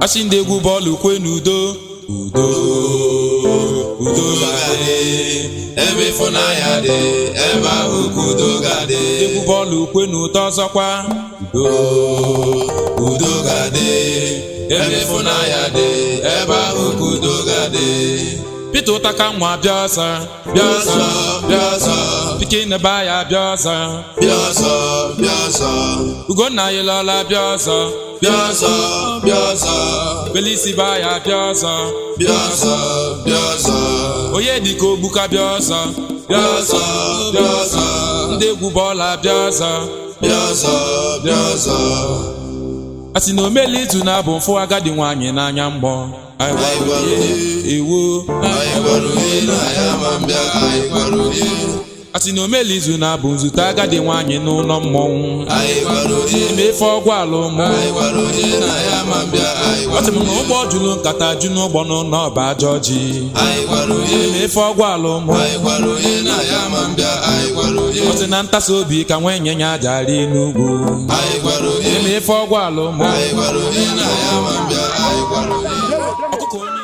Asị ndị egwu bọọlụ kwe n'udo, udo, udo ga-adị. Ebe ịfụnanya dị, ebe ahụ ka udo ga-adị. Egwu bọọlụ kwe n'ụtọ ọzọkwa. Udo, udo ga-adị. Ebe ịfụnanya dị, ebe ahụ ka udo ga-adị. Peter Ụtaka nwa bịa ọsọ, bịa ọsọ, bịa ọsọ. Pikin ba ya bịa ọsọ, bịa ọsọ, bịa ọsọ. Ugonna Yelọla bịa ọsọ, bịa ọsọ, bịa ọsọ. Belisi ba ya bịa ọsọ, bịa ọsọ, bịa ọsọ. Onye dịka Ogbuka bịa ọsọ, bịa ọsọ, bịa ọsọ. Ndị egwu bọọlụ abịa ọsọ, bịa ọsọ, bịa ọsọ. A sị na omeli izu na-abụ mfụ agadi nwaanyị n'anya mgbọ. Anyị gwara onye. Ewo. Anyị gwara onye na ya ma mbịa, anyị gwara onye. A sị na omeli izu na-abụ nzute agadi nwaanyị n'ụlọ mmọnwụ. Anyị gwara onye. Eme ife ọgwụ ala ụmụ. Anyị gwara onye na ya ma mbịa, anyị Ọ gwara sị m na ụgbọ juru nkata ju n'ụgbọ n'ụlọ ọba ajọ ji. Anyị gwara onye. Eme ife ọgwụ ala ụmụ. Anyị gwara onye na ya ma mbịa, anyị gwara onye. Ọ sị na ntasa obi ka nwee nyenya aja ri n'ugwu. Anyị gwara onye. Eme ife ọgwụ ala ụmụ. Anyị gwara onye na ya ma mbịa, anyị gwara onye. Ọkụkọ onye.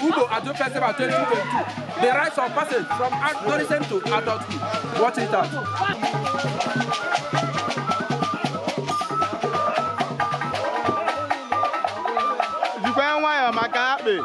Ugbo Ado Festival 2022, the rites of passage from adolescent to adulthood. Watch it out. Jikwa nwayọọ maka akpị.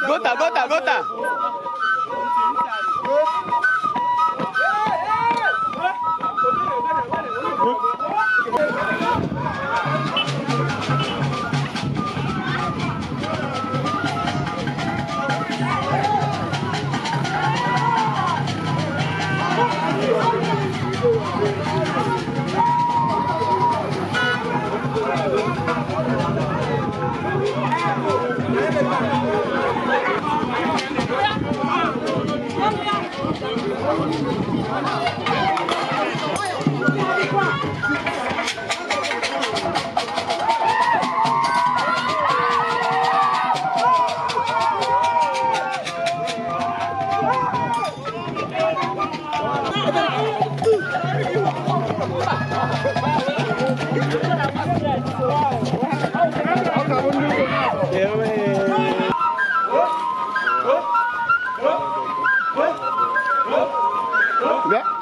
Gota, gota, gota.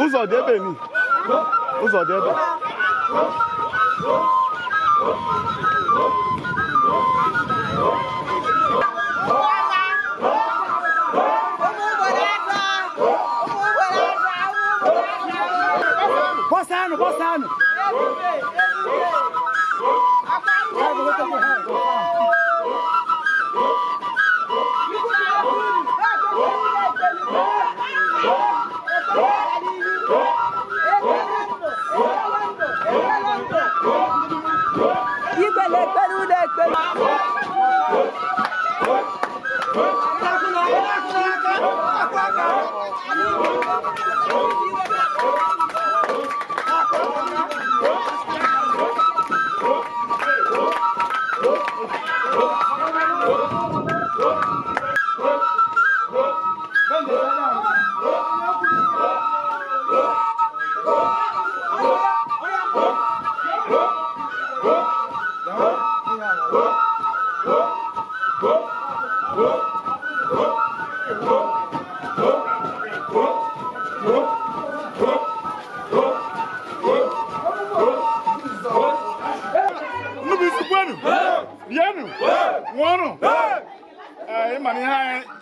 Ụzọ dị ebe ni. Ụzọ dị ebe. Bọ́sánù, bọ́sánù. Nnupụisi kwenu! Rienụ! Ṅụọnụ! Ee, ị ma na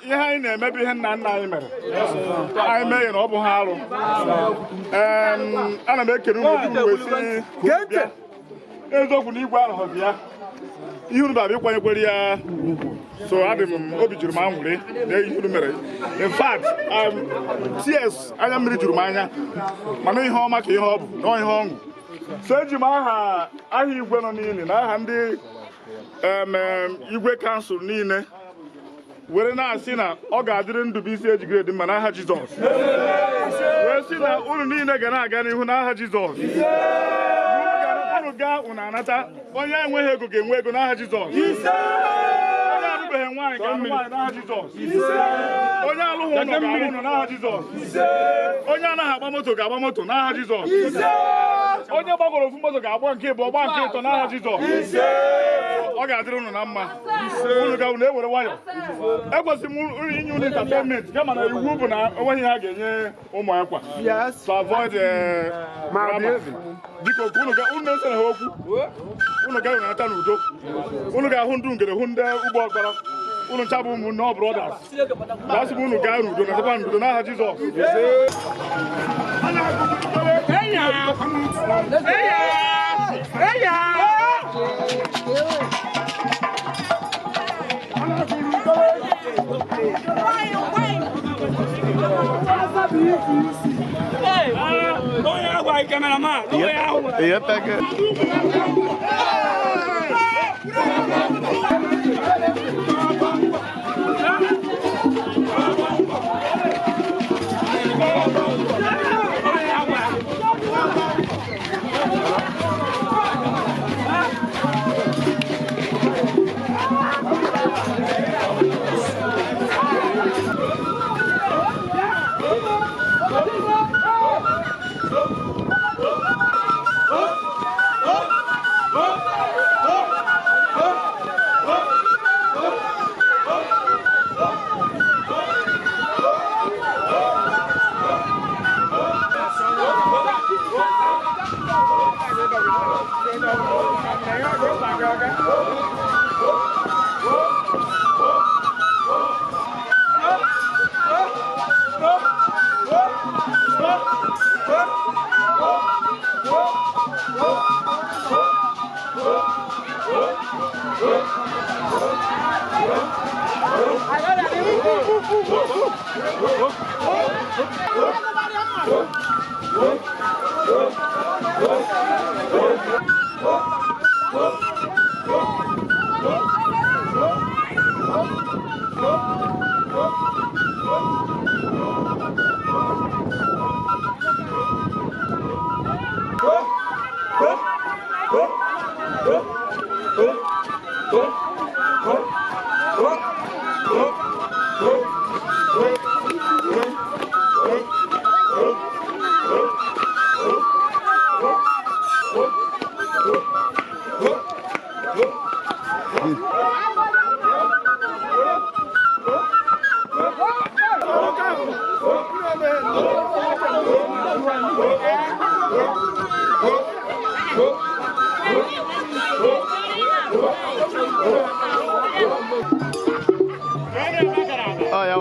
ihe anyị na-eme bụ ihe nna nna anyị mere. Anyị mee ya na ọ bụ ha arụ. Ana m ekele unu otu mgbe si bịa. Eziokwu na igwe arụghọzi ya. Ihe unu bụ ịkwanyekwere ya, so adị m obi juru m anwụrị na ihe unu mere. In fact, tears, anya mmiri juru m anya, mana ihe ọma ka ihe ọ bụ na ihe ọṅụ. So eji m aha igwe nọ niile na aha ndị igwe kansụl niile were na-asị na ọ ga-adịrị Ndubuisi Ejigiredi mma n'aha Jizọs, wee sị na unu niile ga na-aga n'ihu n'aha Jizọs. Unu gaa unu anata, onye enweghị ego ga-enwe ego n'aha Jizọs. Onye alụbeghị nwaanyị ga-alụ nwaanyị n'aha Jizọs. Onye alụghị ụlọ ga-alụ ụlọ n'aha Jizọs. Onye anaghị agba moto ga-agba moto n'aha Jizọs. Onye gbagoro ofu moto ga-agba nke ịbụọ, gba nke ịtọ n'aha Jizọs. Ọ ga-adịrị unu na mma. Unu ga unu ewere nwayọ. Ekwesịrị m inye unu entertainment, kama na iwu bụ na enweghị ihe a ga-enye ụmụ akwa to avoid drama. Biko ka unu na-esere ha okwu, unu ga unu nata n'udo. Unu ga-ahụ ndị ngere, hụ ndị ugbo ọkpara. Unu ncha bụ ụmụnne, ọ brothers. Asị m unu gaa n'udo, natakwa n'udo n'aha Jizọs. Oh, yeah.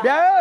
Yeah.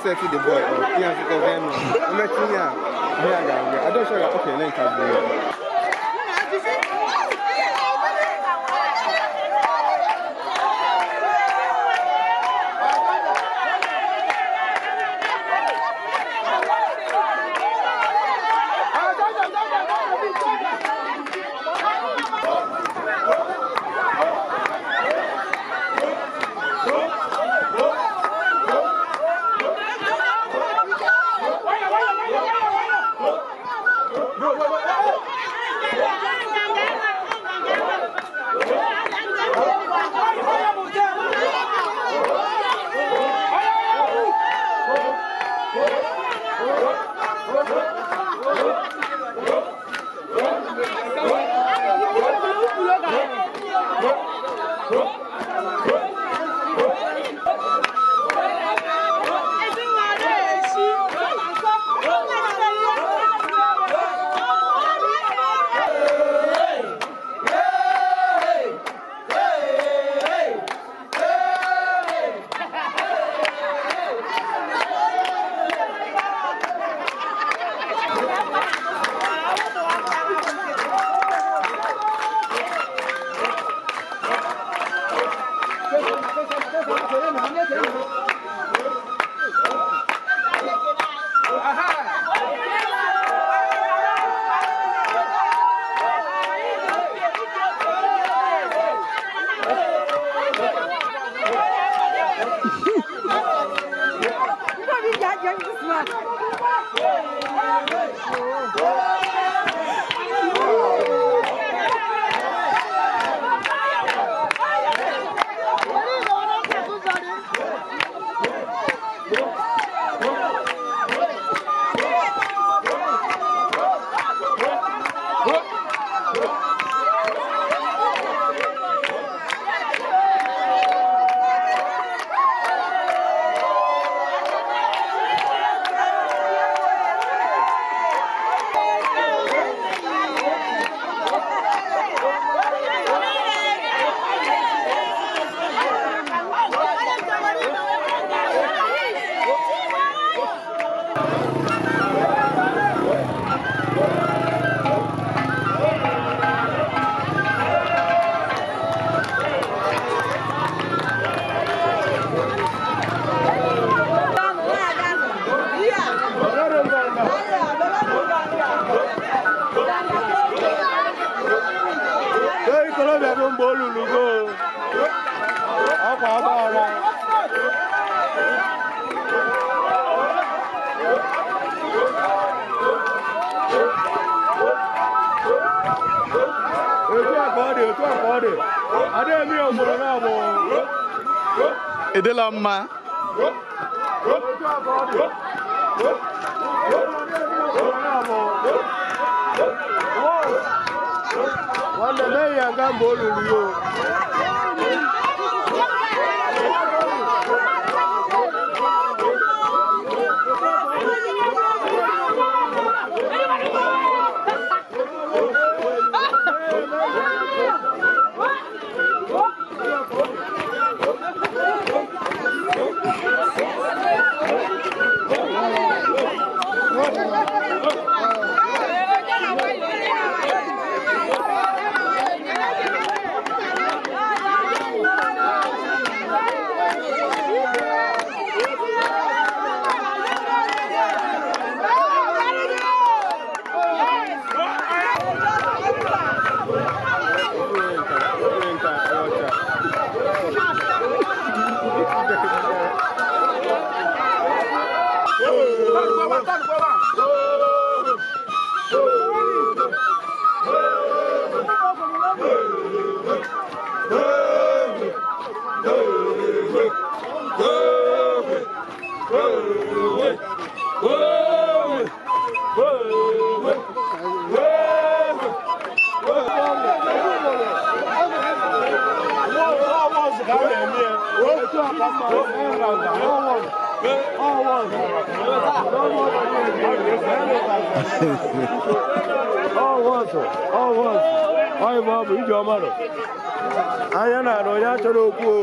Set the boy up. He has to go there. I'm not I don't show you. Okay, then can. Ịdịla mma. Nwanne mee ya nga mgbe o luru ya o. Anya na-arụ onye achọrọ okwu o.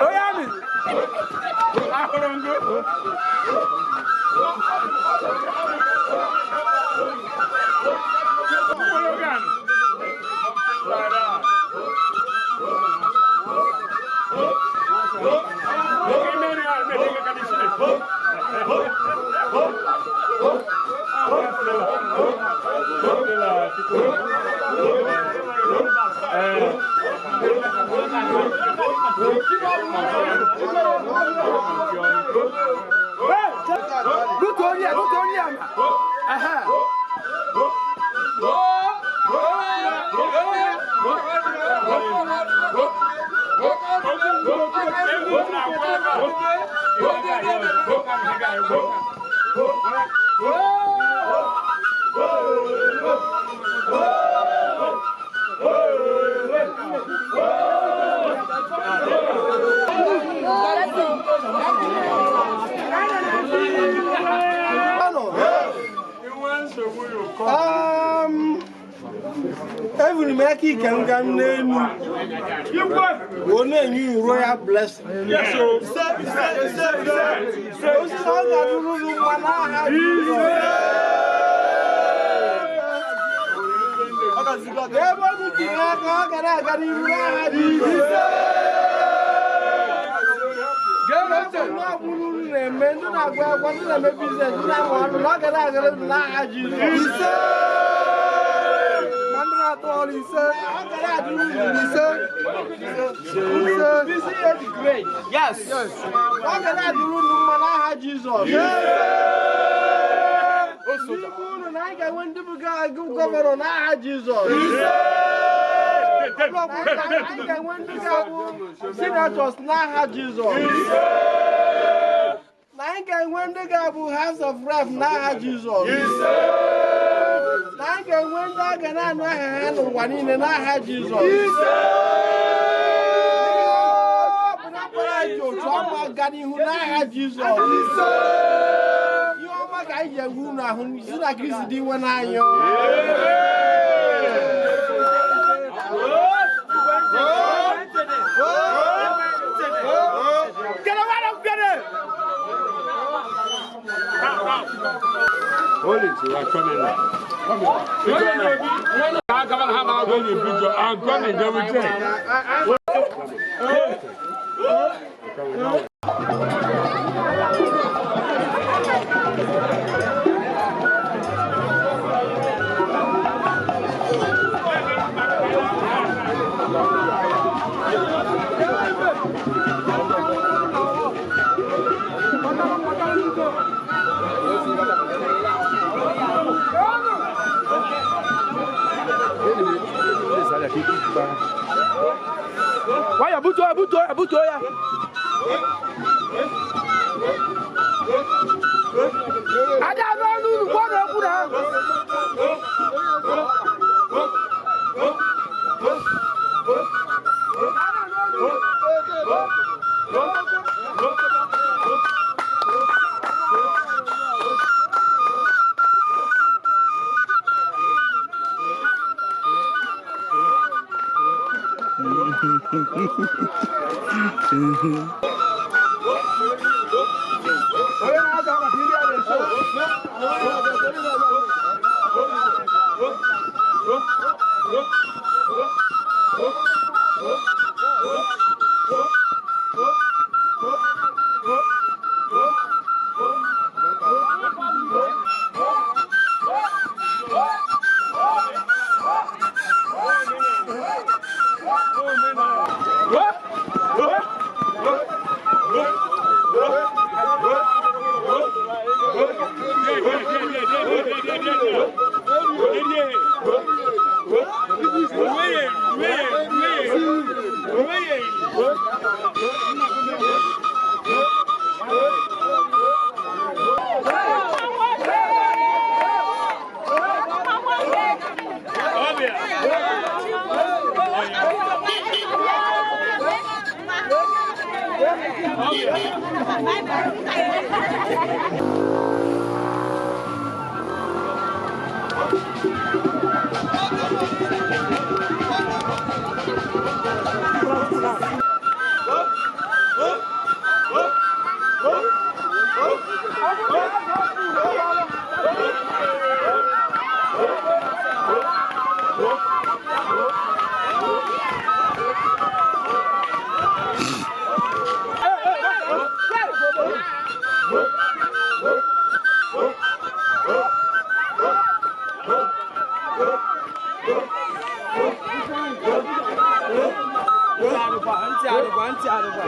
Onye amị. Butuo onye a, butuo onye a ma. Aha. Evuru m aka ike m ga m n'elu wee na-enye unu royal blessing. Ise, ise, ise, ise. Osisi ọ ga-adụrụ unu mma n'aha Jizọs. Ebe unu tinye aka ọ ga na-aga n'iru n'aha Jizọs. Ebe ọbụla unu na-eme, ndị na-agụ akwụkwọ, ndị na-eme biznes, ndị na-amụ ọrụ, na ọ ga na-agara unu n'aha Jizọs. Ma ndị na-atụ ọrụ ise, ọ ga na-adịrị unu ise. Ise. Yes. Ọ ga na-adịrị unu mma n'aha Jizọs. N'ime unu na anyị ga-enwe ndị bụ gọvanọ n'aha Jizọs. Anyị ga-enwe ndị ga-abụ senators n'aha Jizọs. Na anyị ga-enwe ndị ga-abụ House of Rep n'aha Jizọs. Na anyị ga-enwe ndị a ga na-anụ aha ha n'ụwa niile n'aha Jizọs. Ọ bụ na mkpọrọ anyị ji otu ọma ga n'ihu n'aha Jizọs. Ihe ọma ka anyị ji egwu unu ahụ si na Kristi dị nwe n'anyị. I'm coming, they will check. Waya butuo ya, butuo ya, butuo ya. Ada anụ ọnụ unu kwuo na okwu na. adịkwa, ntị adịkwa, ntị adịkwa.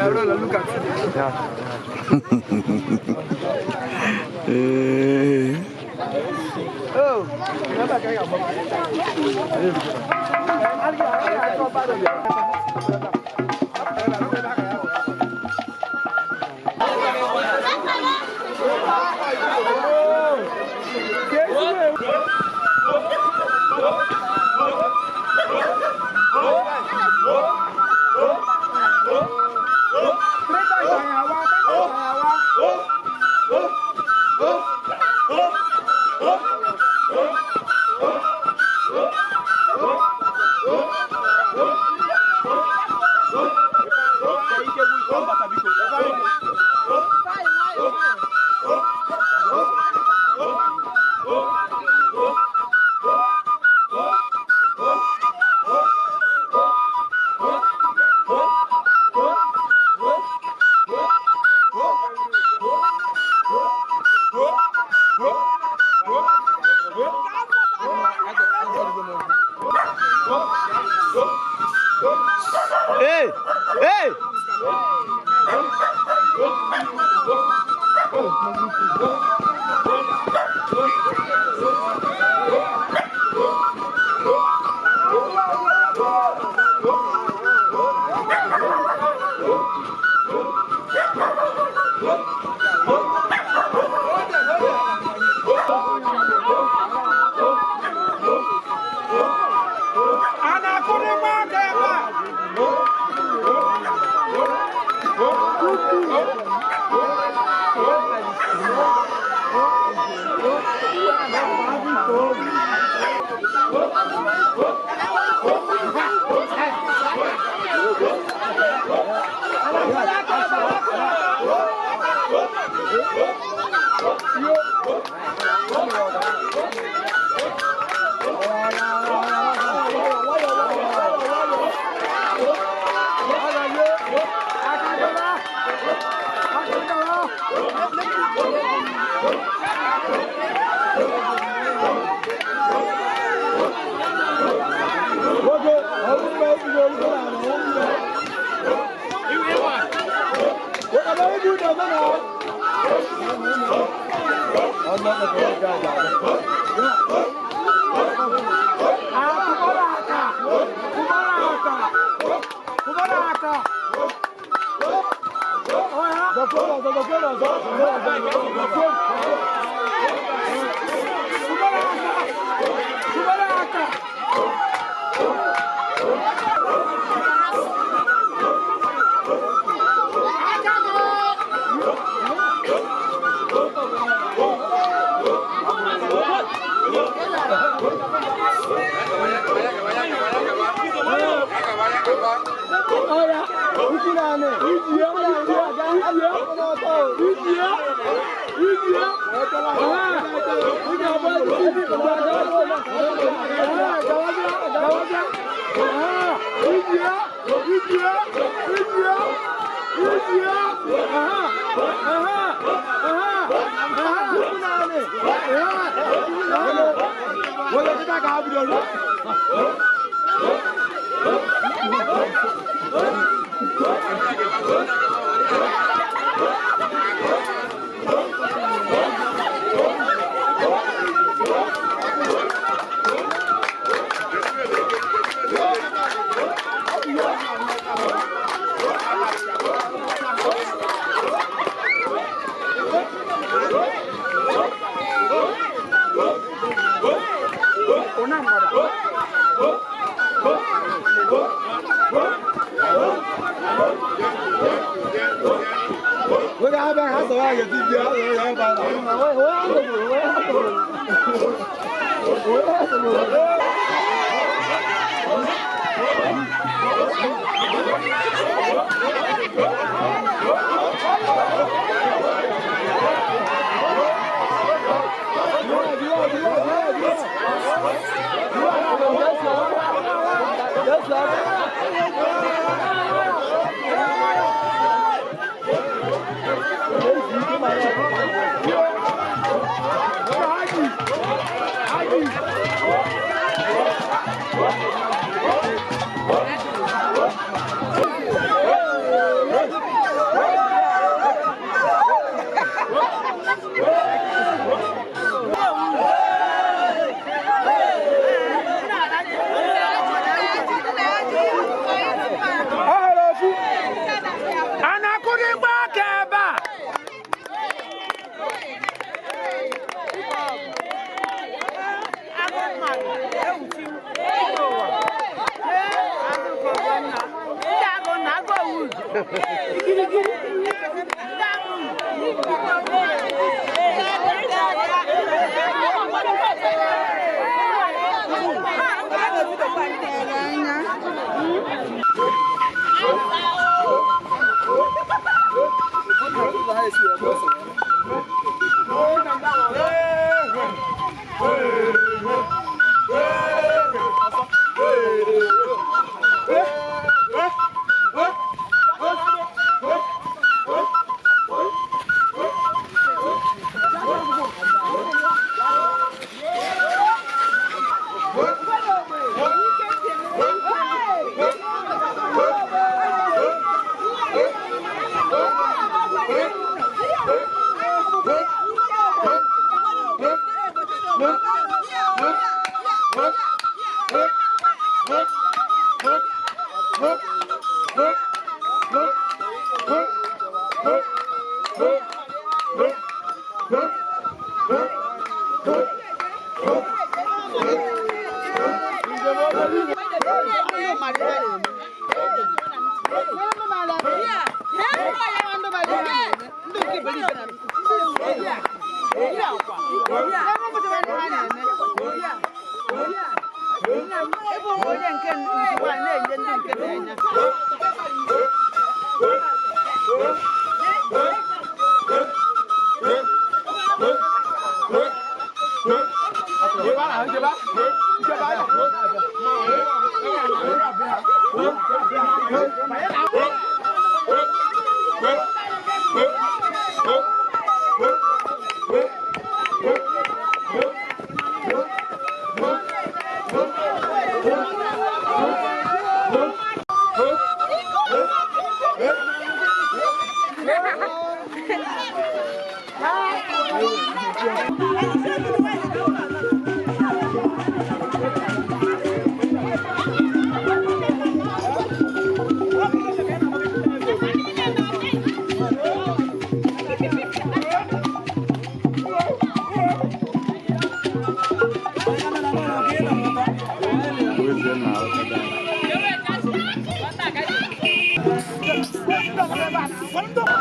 My brother, look at you. Oh, Hey! Hey!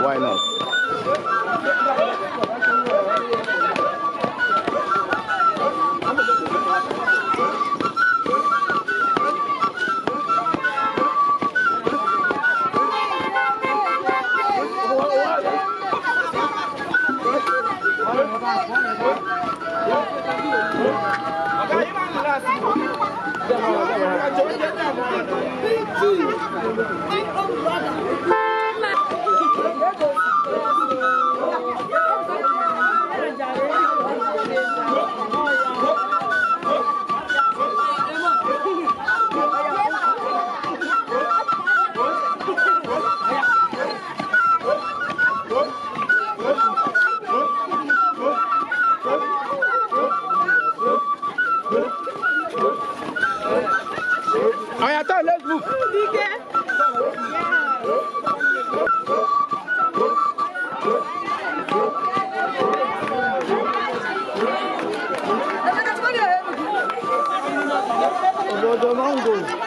Why not? Let's move. Obodo mango.